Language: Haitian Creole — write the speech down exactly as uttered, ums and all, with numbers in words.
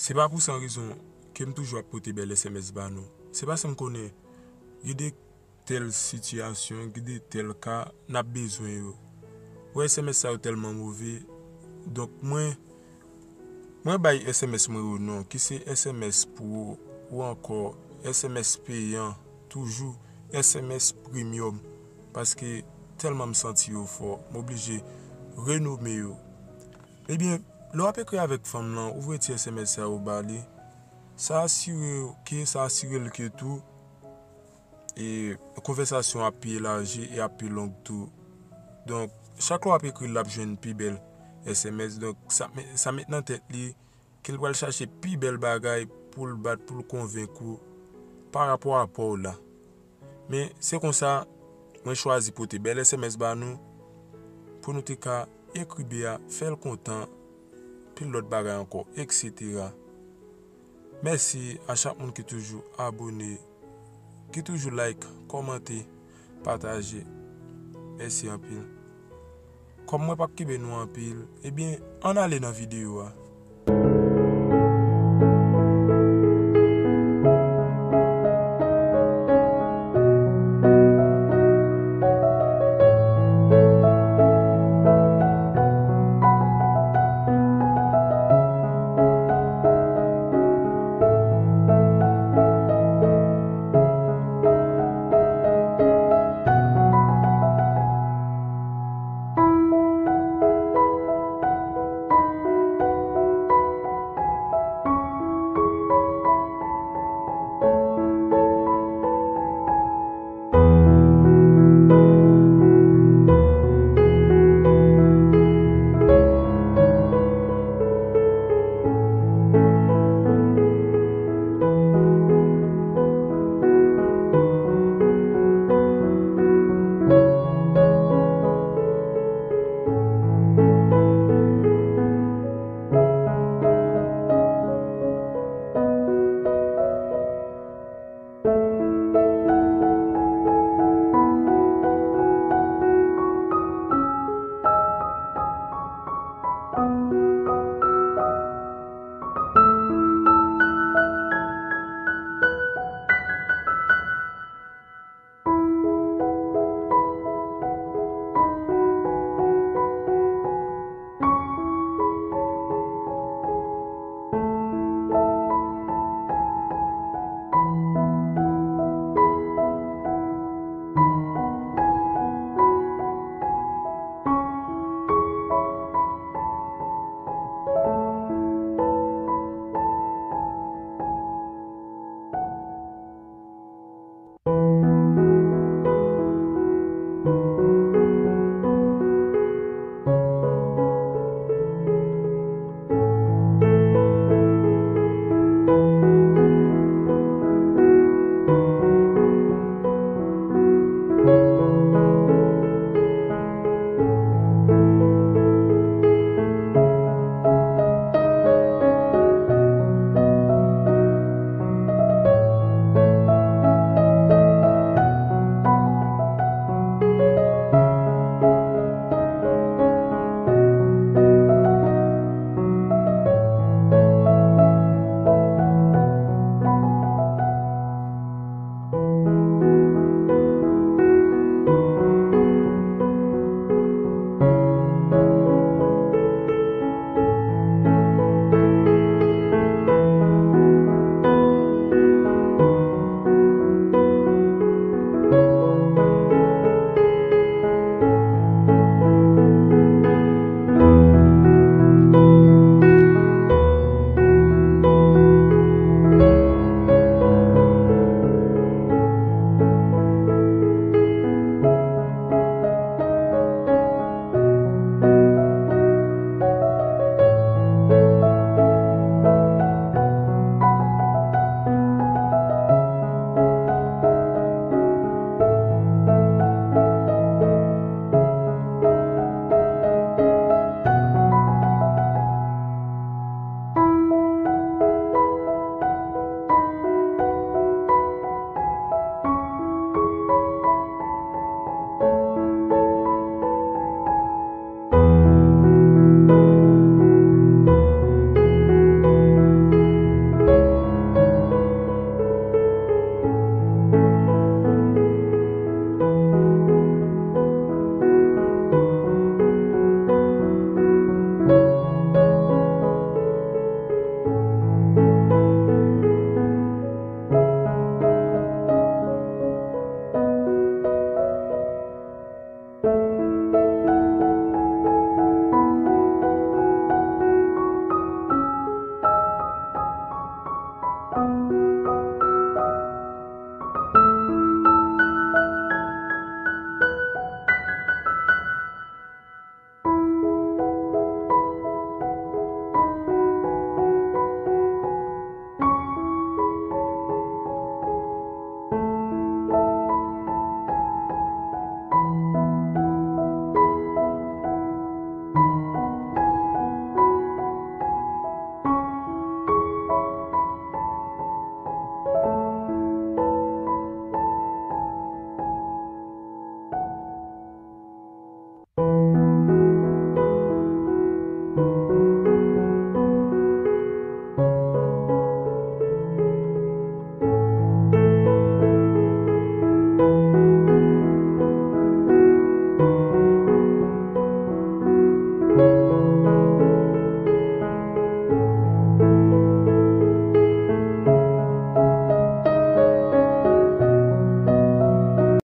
Se pa pou san rezon ke m toujou ap pote bèl S M S ba nou. Se paske m konnen gen de tèl sitiyasyon, gen de tèl ka n ap bezwen yo. Wè S M S sa yo tèlman move. Donk mwen, mwen bay S M S mwen yo non, ki se S M S Pro ou ankò S M S peyan, toujou S M S Premium, paske tèlman m santi yo fò, m oblije renome yo. Ebyen, lè w ap ekri avèk fanm lan, ouvri ti S M S sa yo ba li. Sa asire w ke, sa asire l ke tou, e konvèsasyon ap pi elaji e ap pi long tou. Donk, chak lè w ap ekri l, l ap jwenn pi bèl S M S. Donk, sa, sa met nan tèt li ke l pral chache pi bèl bagay pou l bat, pou l konvenk ou pa rapò a pa w la. Men, se konsa, mwen chwazi pote bèl S M S ba nou, pou nou te ka ekri bè a, fè l kontan, pil lòt bagay ankò, etsetera. Mèsi a chak moun ki toujou abone, ki toujou like, kòmante, pataje. Mèsi anpil. Kòm mwen p ap kenbe nou anpil, ebyen, ann ale nan videyo a.